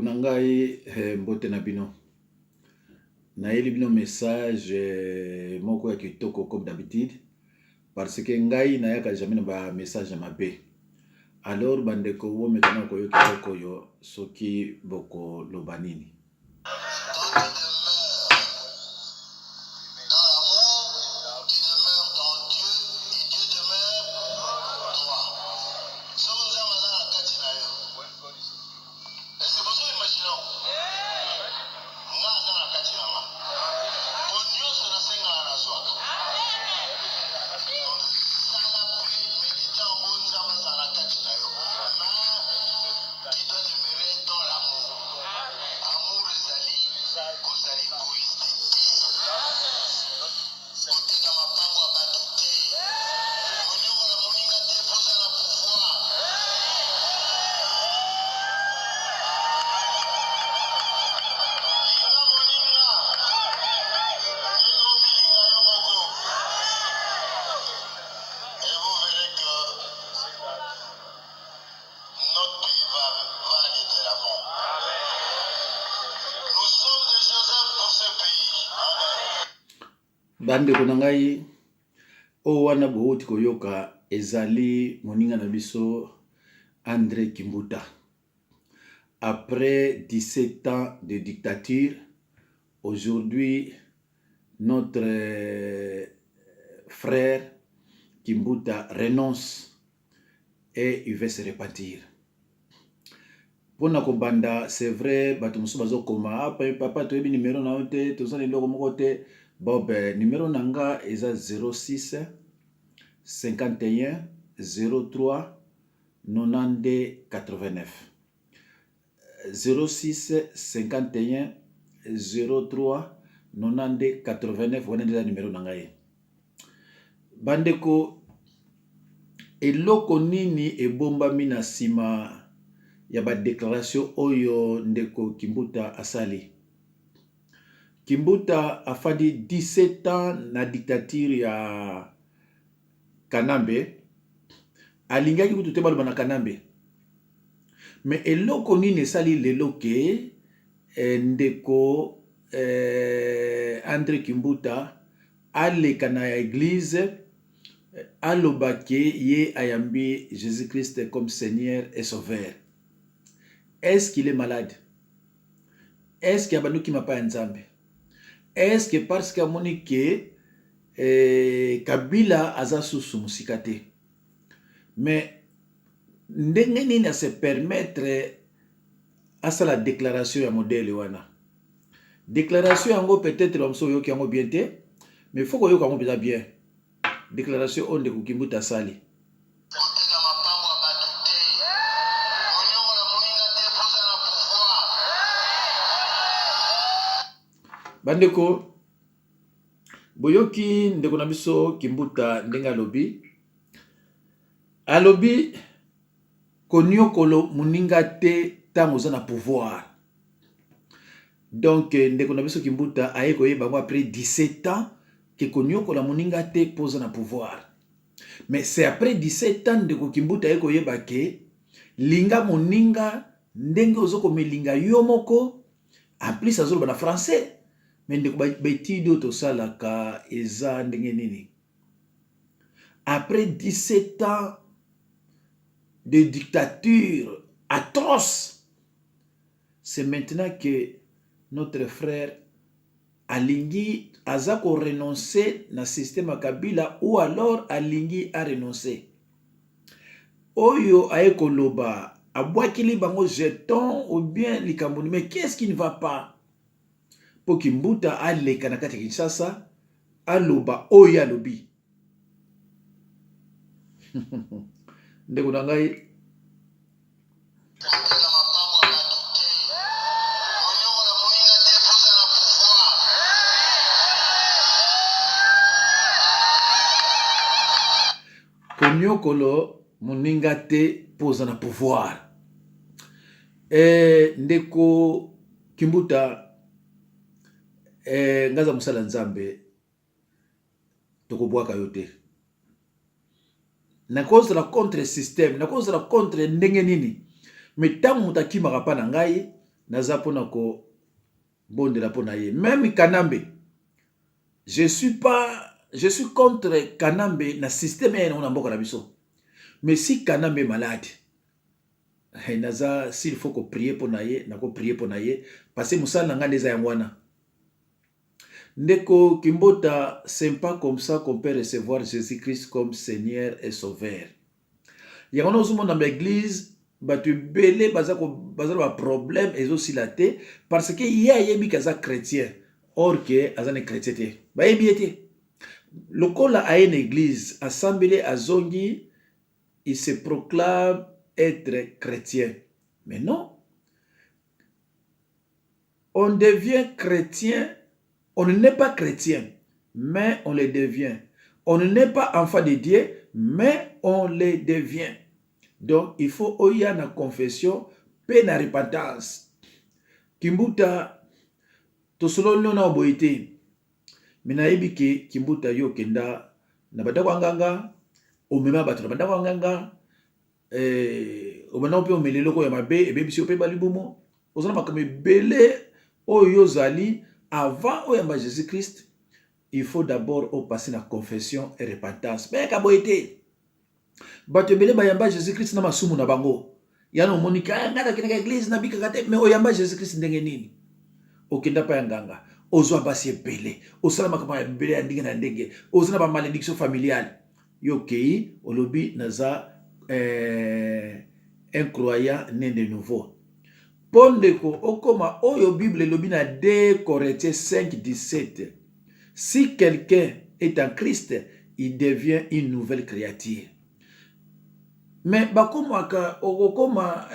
Na ngai eh, mbote na bino. Nayeli bino message eh, moko ya kitoko comme d'habitude parce que ngai nayaka jamais na ba message ya mabe. Alors bandeko bomeka na koyoka eloko oyo soki bokoloba nini. Est-ce que bozo imaginer yango? Nga aza na kati na nga. Po nionso na sengaka na zwaka. Donc sala pe medite yango Nzambe azala na kati na yo. Mais tu dois demeurer dans l'amour. Amour ezali kozala egoïste te. Koteka mapango ya batu te. Konyokola moninga te po oza na pouvoir. Linga moninga ndenge omilinga yo moko. Et vous verrez que notre pays va, va aller de l'avant. Nous sommes des Joseph pour ce pays. Amen. Bandeko na ngai, oyo wana bowuti koyoka ezali moninga na biso Andre Kimbuta. Après 17 ans de dictature, aujourd'hui notre euh, frère Kimbuta renonce et il veut se repentir. Pona kobanda c'est vrai bato mosusu bazokoma ah, papa toyebi numero na yo te toza na eloko moko te bob numero na nga eza 06 51 03 92 89 06 51 03 92 89 wana nde eza numero na ngai Bandeko, eloko nini ebombami na sima ya ba declaration oyo ndeko Kimbuta asali? Kimbuta afandi 17 ans na dictature ya Kanambe, alingaki kutu te baloba na Kanambe. Mais eloko nini esali lelo ke eh, ndeko eh, Andre Kimbuta aleka na eglise aloba ke ye ayambi Jesus Christ comme seigneur et sauveur. Est-ce qu'il est malade? Est-ce que abandi kokima pa ya Nzambe? Est-ce que parce que amoni ke eh, Kabila aza susu mosika te? Mais ndenge nini a se permettre asala declaration ya modèle wana? Declaration yango peut-etre ba mosusu oyoki yango bien te, mais faut koyoka yango mpenza bien. Declaration oyo ndeko Kimbuta asali. Koteka mapango ya batu te. Konyokola moninga te po oza na pouvoir. Bandeko, boyoki ndeko na biso Kimbuta ndenge alobi. Alobi koniokolo moninga te tango oza na pouvoir. Donc ndeko na biso Kimbuta aye koyeba yango après 17 ans ke koniokola moninga te po oza na pouvoir. Mais c'est après 17 ans ndeko Kimbuta aye koyeba ke linga moninga ndenge ozo komilinga yo moko. En plus azoloba na français. Mais ndeko ba etude oyo tosalaka eza ndenge nini? Après 17 ans de dictature atroce, c'est maintenant que notre frère alingi aza ko renoncer na système ya Kabila ou alors alingi a renoncer. Oyo aye koloba abwakeli bango jeton ou bien likambo mais qu'est-ce qui ne va pas? Po Kimbuta aleka na kati ya Kinshasa aloba oyo ye alobi. Ndeko na ngai Koteka mapango ya batu te. Konyokola moninga te po oza na pouvoir. Konyokolo moninga te po oza na pouvoir. Eh, ndeko Kimbuta eh, nga aza mosala Nzambe tokobwaka yo te. Nakozala contre système, nakozala contre ndenge nini, mais ntango moto akimaka mpa na ngai, Naza pona ko bondela pona ye. Meme Kanambe, je suis pas, je suis contre Kanambe na système ya na mboka na biso. Mais si Kanambe est malade, eh, naza s'il faut ko prier pona ye, nako prier pona ye parce que mosala na nga nde eza yango wana. Ndeko Kimbota, c'est pas comme ça qu'on peut recevoir Jésus-Christ comme Seigneur et Sauveur. Yango wana ozomona ba église bato ebele baza na baproblème ezosila te parce que ye ayebi ke aza chrétien, or ke aza na chrétien te, bayebi ye te. Lokola aye na église, asambeli, azongi, il se proclame être chrétien. Mais non, on devient chrétien, on n'est pas chrétien, mais on le devient. On n'est pas enfant de Dieu, mais on le devient. Donc il faut oya na confession mpe na repentance. Kimbuta, tosololi no na boye te, me nayebi ke Kimbuta, yo okenda na bandako ya nganga, omema bato na bandako ya nganga, eh, obanda mpe omela eloko ya mabe, ebebisi yo mpe balibumu. Oza na makambo ebele oyo yo ozali. Avant oyamba Jésus Christ, il faut d'abord opasser na confession et repentance. Meyaka boye te. Bato ebele bayamba Jésus Christ na masumu na bango. Yana omoni ka ngai nakendaka église, nabikaka te. Mais oyamba Jésus Christ ndenge nini? Okenda pa ya nganga, ozwa basi ebele, osala makambo ya ebele ya ndenge na ndenge, oza na bamalédiction familiale. Yo okei, olobi naza un croyant né de nouveau. Mpo ndeko okóma oyo Bible elobi na 2 Corinthiens 5 17: si quelqu'un est en Christ, il devient une nouvelle créature. Mais bakomaka, okokoma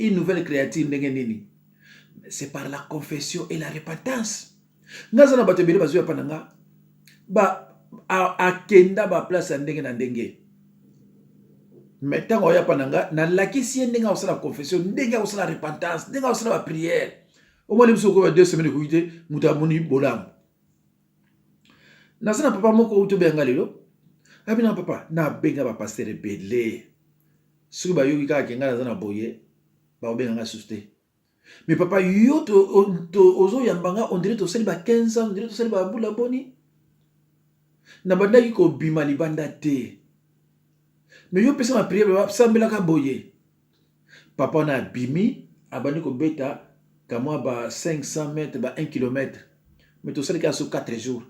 une nouvelle créature ndenge nini? C'est par la confession et la repentance. Nga aza na bato ebele bazwi apa na nga, ba akenda baplace ya ndenge na ndenge, mais ntango oya pa na nga, nalakisi ye ndenge akosala confession, ndenge akosala repentance, ndenge akosala baprière. Omoni biso okoba 2 semaines ekoki te, moto amoni bolamu. Naza na papa moko outi obenga lelo, abi na papa, nabenga bapasteur ebele, soki bayoki kaka ke ngai naza na boye, bakobenga ngai susu te. Mais papa, yo ozoyamba nga, on dirait tosali ba 15 ans, on dirait tosali babula boni. Nabandaki kobima libanda te, mais yo opesa baprière, basambelaka boye. Papa wana abimi, abandi kobeta kamwa ba 500 mètre, ba 1 kilomètre, mais tosali kaka so 4 jours.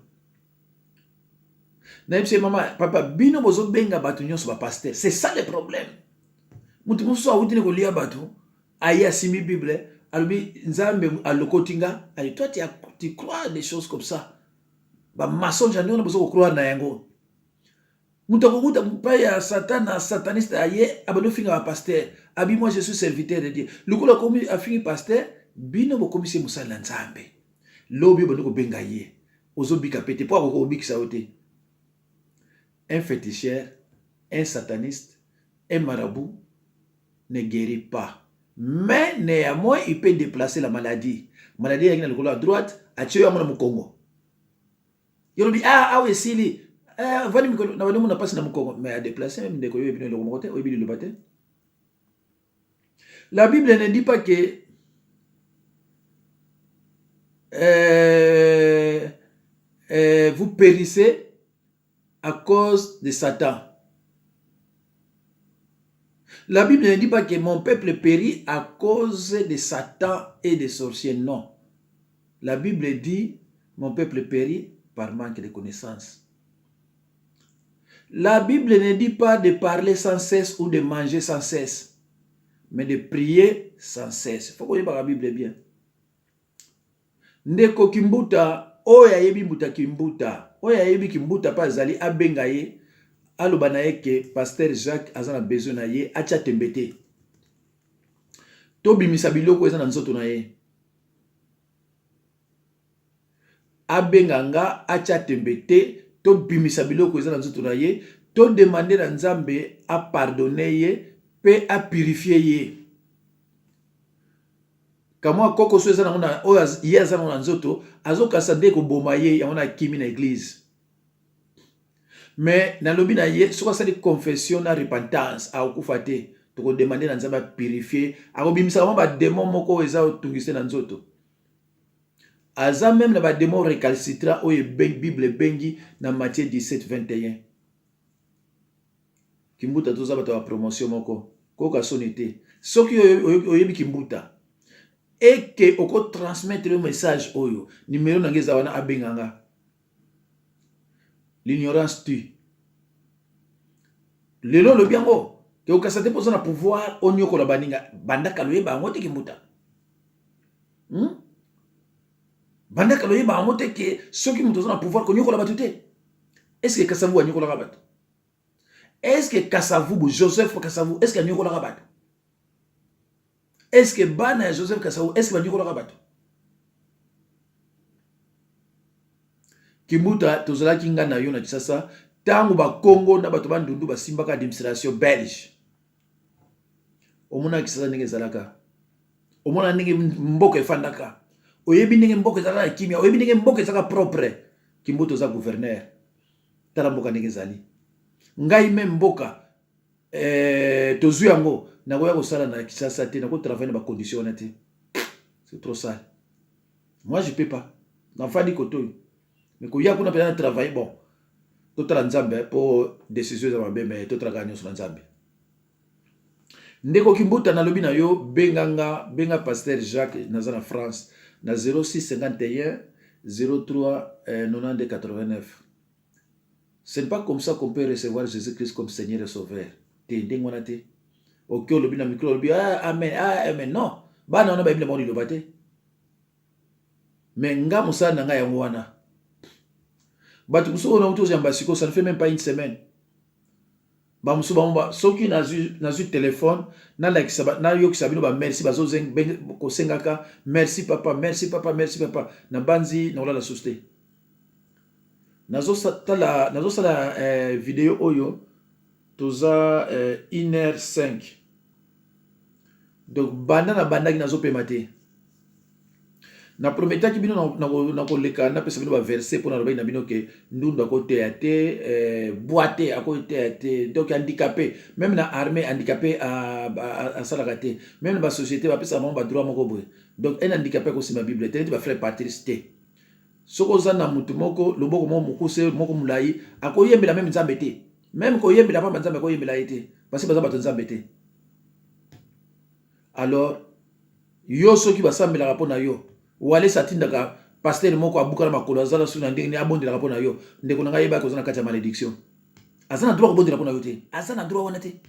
Nayebi ye, mama, papa, bino bozobenga bato nyonso bapasteur, c'est ça le problème. Moto mosusu awuti ne kolia bato, aye, asimbi Bible, alobi Nzambe alokoti nga. Ale, toi tu crois des choses comme ça, bamensonge ya ndenge wana, boza kocroire na yango. Moto akokuta mpai ya Satan na sataniste, aye, abandi ofinga bapasteur, abi moi je suis serviteur de Dieu. Lokola akomi afingi pasteur, bino bokomisi ye mosali na Nzambe. Lobi obandi kobenga ye, ozobika pe te, mpo akoki kobikisa yo te. Un féticheur, un sataniste, un marabout ne guérit pas, mais néanmoins il peut déplacer la maladie. Maladie eyaki na likolo ya droite, atie yo yango na mokongo. Yo lobi: ah, awa esili. Vandi mikolo na bandi mona mpasi na mokongo, mais adéplace même. Ndeko, yo oyebi no eloko moko te, oyebi liloba te. La Bible ne dit pas que vous périssez à cause de Satan. La Bible ne dit pas que mon peuple périt à cause de Satan et des sorciers. Non. La Bible dit: mon peuple périt par manque de connaissances. La Bible ne dit pas de parler sans cesse ou de manger sans cesse, mais de prier sans cesse. Il faut qu'on la Bible bien. Ndeko Kimbuta, oyo ayebi mbuta Kimbuta, oyo ayebi Kimbuta mpe azali, abenga ye, aloba na ye ke pasteur Jacques aza na besoin na ye, atya tembe te, tobimisa biloko eza na nzoto na ye. Abenga nga, atya tembe te, tobimisa biloko eza na nzoto na ye, todemander na Nzambe apardonner ye mpe apurifier ye. Kamwa kokoso eza nango na oyo ye aza nango na nzoto, azokasa nde koboma ye, yango na akimi na église. Mais nalobi na ye, soki asali confession na repentance, akokufa te. Tokodemande na Nzambe apurifie, akobimisaka mwa bademon moko oyo eza otungise na nzoto. Aza meme na bademon recalcitrant oyo Bible ebengi na Matthieu 17 21. Kimbuta, toza bato ya promotion moko, koyoka soni te. Soki oyebi Kimbuta eke okotransmettre yo message oyo, numero na ngai eza wana, abenga nga. L'ignorance tue. Lelo olobi yango ke okasa te mpo oza na pouvoir onyokola baninga. Banda kala oyeba yango te, Kimbuta? Banda kala oyeba yango te ke soki moto oza na pouvoir, konyokola bato te? Est ce que Kasavubu anyokolaka bato? Est ce que Kasavubu, Joseph Kasavubu, est ce que anyokolaka bato? Est ce que bana ya Joseph Kasavubu, est ce que banyokolaka bato? Kimbuta, tozalaki nga na yo na Kisasa ntango Bakongo na bato Bandundu basimbaka administration belge. Omona Kisasa ndenge ezalaka, omona ndenge mboka efandaka, oyebi ndenge mboka ezalaka na kimia, oyebi ndenge mboka ezalaka propre. Kimbuta, oza gouverneur, tala mboka ndenge ezali. Ngai me mboka tozwi yango, nakoya kosala na Kisasa te, nakotravaille na bacondition wana te, c'est trop sale. Moi, je peux pas. Nafandi kote oyo, mais koya kuna mpenza na travaille, bon, totala Nzambe, mpo décision eza mabe, mais totala kaka nyonso na Nzambe. Ndeko Kimbuta, nalobi na yo, benga nga, benga pasteur Jacques, naza na France na 06 51 03 92 89. Ce n'est pas comme ça qu'on peut recevoir Jésus-Christ comme Seigneur et Sauveur te. Ndenge wana te. Oke, olobi na micro, olobi: "Ah, amen, ah, amen." Non, bana wana bayebi na bango liloba te. Mais nga, mosala na ngai yango wana. Bato mosusu oyo nauti ozyamba sikoyo, ça ne fait même pas une semaine, bamosusu bango, soki nazwi telefone, nalakisa, nayokisa bino bamerci bazokosengaka: "Merci papa, merci papa, merci papa." Nabanzi nakolala susu te. Nazosala video oyo, toza 1h05, donc banda na bandaki nazopema te. Naprometaki bino na koleka, napesa bino baverset, mpo nalobaki na bino ke ndundu akoteya te, bwa te akoteya te. Donc handicapé, même na armée, handicapé asalaka te. Même na basociété, bapesaka bango badroit moko boye. Donc un handicapé akosimba Bible te, neti bafrère Patrice te. Soki oza na motu moko loboko moko mokuse, moko molai, akoyembela même Nzambe te. Même koyembela pamba Nzambe, akoyembela ye te, parce baza bato Nzambe te. Alors yo, soki basambelaka mpo na yo, Walesa atindaka pasteur moko abuka na makolo, azala su na ndenge nini, abondelaka mpo na yo, ndeko na ngai, yebaki oza na kati ya malédiction. Aza na droit kobondela mpo na yo te, aza na droit wana te.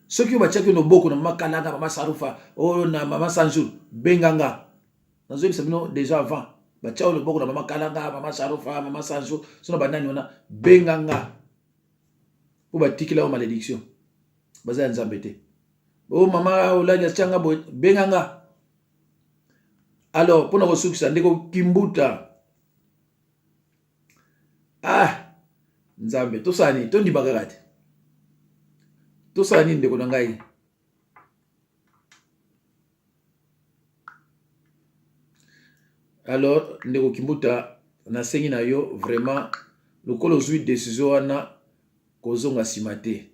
Soki oyo batiaki yo loboko na mama Kalanga, mama Sarufa oyo, na mama Sanjour, benganga. Nazoyebisa bino déjà avant, batia oyo loboko na mama Kalanga, mama Sarufa, mama Sanjour, so na banani wana, benganga, mpo batikela yo malédiction, baza ya Nzambe te. O mama olali atianga boye, benganga. Alors, mpona kosukisa, ndeko Kimbuta, ah Nzambe, tosala nini? Tondima kaka te, tosala nini, ndeko na ngai? Alors, ndeko Kimbuta, nasengi na yo vraiment, lokola ozwi décision wana, kozonga nsima te.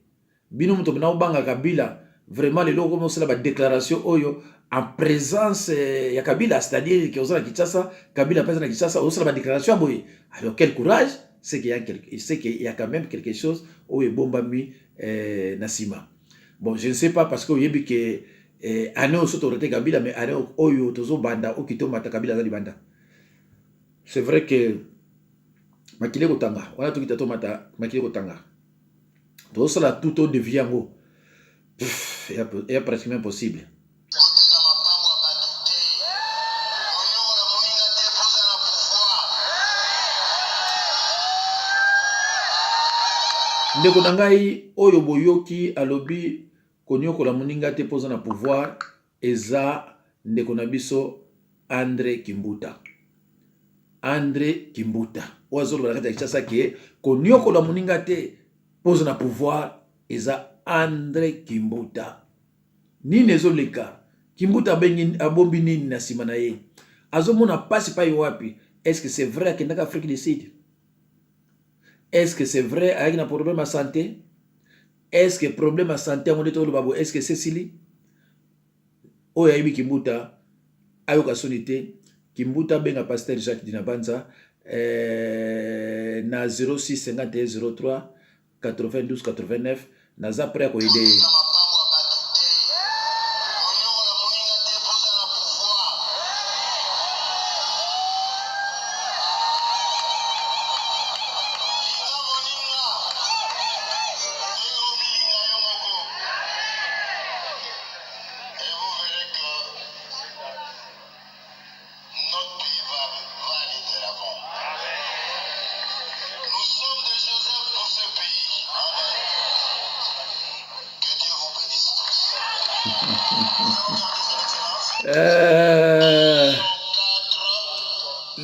Bino moto mpena obanga Kabila, vraiment lelo okomi osala badéclaration oyo en présence ya Kabila, c'est-à-dire ke oza na Kinshasa, Kabila mpe aza na Kinshasa, ozosala badéclaration ya boye. Alors quel courage! C'est qu'il y a quand même quelque chose oyo ebombami na nsima. Bon, je ne sais pas, parce que oyebi ke année oyo so torete Kabila, mais année oyo tozobanda, oki tomata, Kabila aza libanda. C'est vrai que makili ekotanga wana, tokita tomata, makili ekotanga, tozosala tout todévier yango, eya pratiquement impossible. Koteka mapango ya bato te, konyokola moninga te mpo oza na pouvoir. Ndeko na ngai oyo boyoki alobi konyokola moninga te mpo oza na pouvoir, eza ndeko na biso André Kimbuta. André Kimbuta oyo azoloba na kati ya Kinshasa ke konyokola moninga te mpo oza na pouvoir, eza André Kimbuta. Nini ezoleka? Kimbuta abengi, abombi nini na nsima na ye? Azomona mpasi pai wapi? Est ce que c'est vrai akendaka Afrique du Sud? Est ce que c'est vrai ayaki na problème ya santé? Est ce que problème ya sante yango nde toloba boye? Est ce que esesili? Oyo ayebi Kimbuta ayoka soni te. Kimbuta abenga pasteur Jacques Dinabanza na 06 51 03 92 89. Naza prêt ya koyede ye.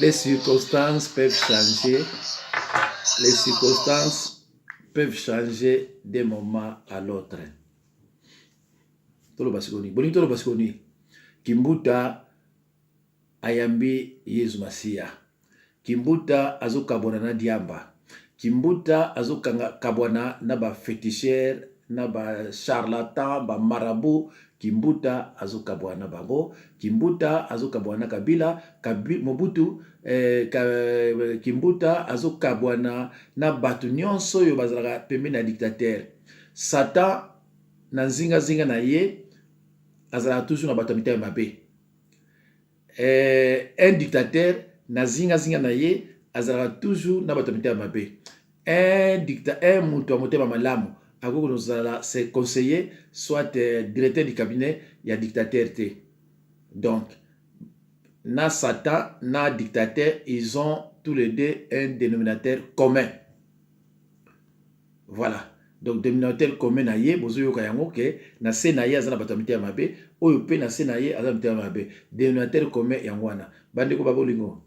Les circonstances peuvent changer. Les circonstances peuvent changer d'un moment à l'autre. Toloba sikoyo nini? Bolingi toloba sikoyo nini? Kimbuta ayambi Yezu Masiya. Kimbuta azokabwana na diamba. Kimbuta azokabwana na ba feticheurs, na ba charlatans, ba marabouts. Kimbuta azokabwana na bango. Kimbuta azokabwana na Kabila, Kabi, Mobutu, eh, ka, Kimbuta azokabwana na bato nyonso oyo bazalaka pembeni ya dictateur. Satan na nzingazinga na ye azalaka toujours na bato ya mitema mabe. Eh, un dictateur na zingazinga na ye azalaka toujours na bato ya mitema mabe. Un dicta un moto ya motema malamu akoki kozala se conseiller soit directeur du cabinet ya dictateur te. Donc na Satan na dictateur, ils ont tous les deux un dénominateur commun. Voilà. Donc dénominateur commun na ye, bozoyoka yango ke na se na ye aza na bato ya mitema mabe, oyo pe na se na ye aza na mitema mabe. Dénominateur commun yango wana. Bandeko ba bolingo,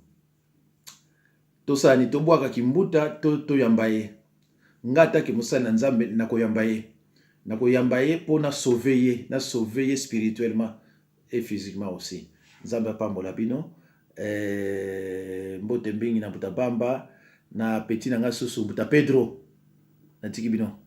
tosala nini? Tobwaka Kimbuta to toyamba ye? Nga atake mosali na Nzambe, nakoyamba ye. Nakoyamba ye po na sauver ye, na sauver ye spirituellement et physiquement aussi. Nzambe apambola bino. Mbote mbingi na Mbuta Bamba, na petit na nga susu Mbuta Pedro. Natiki bino.